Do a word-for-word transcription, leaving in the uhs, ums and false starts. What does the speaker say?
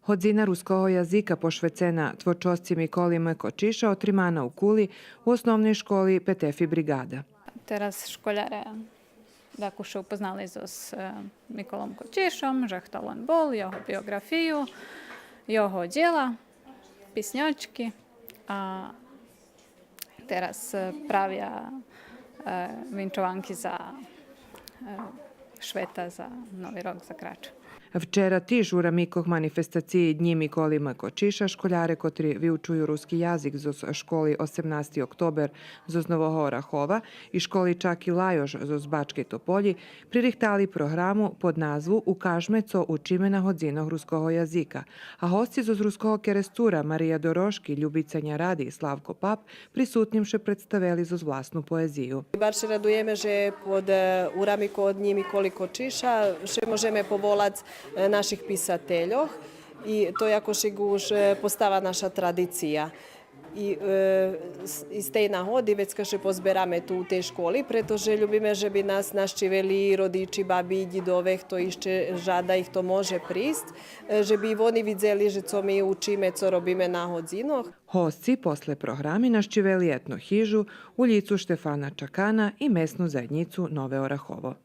Годзина руского язика пошвецена творчосци Миколи М. Кочиша отримана у Кули у Основней школи Петефи Бригада. Тераз школяре дакус ше упознали зоз, е, Миколом Кочишом, же хто вон бул, його биоґрафию, його дїла, писньочки. А тераз, е, правя, е, винчованки за, е, Швета, за Нови рок, за Крачу. Вчера тиж у рамикох манифестациї Днї Миколи М. Кочиша школяре котри виучую руски язик зоз школи Осемнасти октобер зоз Нового Орахова и школи Чаки Лайош зоз Бачкей Тополї пририхтали програму под назву Укажме цо учиме на годзинох руского язика, а госци зоз Руского Керестура Мария Дорошки, Любица Няради и Славко Пап присутним ше представели зоз власну поезию. Барз ше радуєме же под, е, у рамикох Днї Миколи Кочиша ше можеме поволац, е, наших писательох и то якошик уж, е, постава наша традиция. И, е, з, и з тей нагоди вецка ше позбераме ту у тей школи, прето же любиме же би нас нащивели родичи, баби и дїдове, хто ище жада и хто може присц, е, же би и вони видзели же цо ми учиме, цо робиме на годзинох. Госци после програми нащивели етно хижу, улїцу Штефана Чакана и месну заєднїцу Нове Орахово.